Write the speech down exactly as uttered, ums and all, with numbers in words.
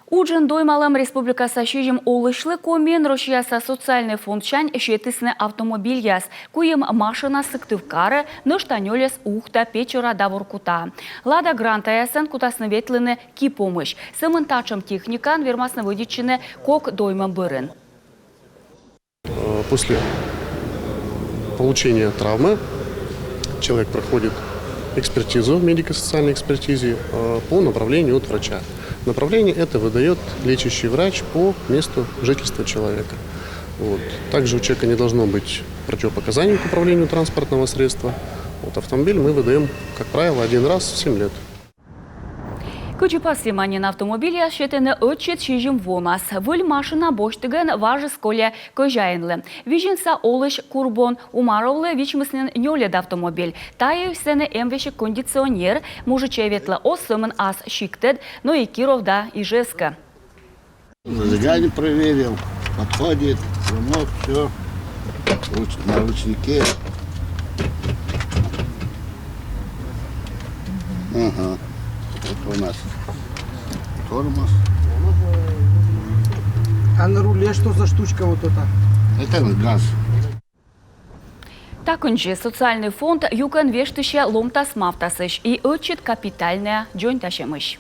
Уджын доймалӧм республикаса сизим олысьлы Комиын Россияса социальнӧй фондсянь сетісны автомобильяс. Куим машина Сыктывкарӧ, нӧшта нёльӧс Ухта, Печора да Воркута. «Лада Грантаясӧн» кутасны ветлыны ки помысь. Сӧмын татшӧм техникаӧн вермасны вӧдитчыны кок доймӧм бӧрын. После получения травмы человек проходит экспертизу в медико-социальной экспертизе э, по направлению от врача. Направление это выдает лечащий врач по месту жительства человека. Вот. Также у человека не должно быть противопоказаний к управлению транспортного средства. Вот автомобиль мы выдаем, как правило, один раз в семь лет. Кыдзи пасйӧма нин, автомобильяс сетӧны ӧтчыд сизим вонас. Выль машина босьтігӧн важыс кольӧ кӧзяинлы. Визинса олысь Курбон Умаровлы вичмис нин нёльӧд автомобиль. Тайӧ сэні эм весиг кондиционер, мужичӧй ветлӧ оз сӧмын ас сиктӧд, но и Киров да Ижевскӧ. Зажигание проверил, подходит, замок, все. На ручнике. Ага. Это у нас тормоз. А на руле что за штучка вот эта? Это газ. Та кындзи социальнӧй фонд юкӧн вештысьӧ ломтас-мавтасысь и ӧтчыд капитальнӧя дзоньтасьӧмысь.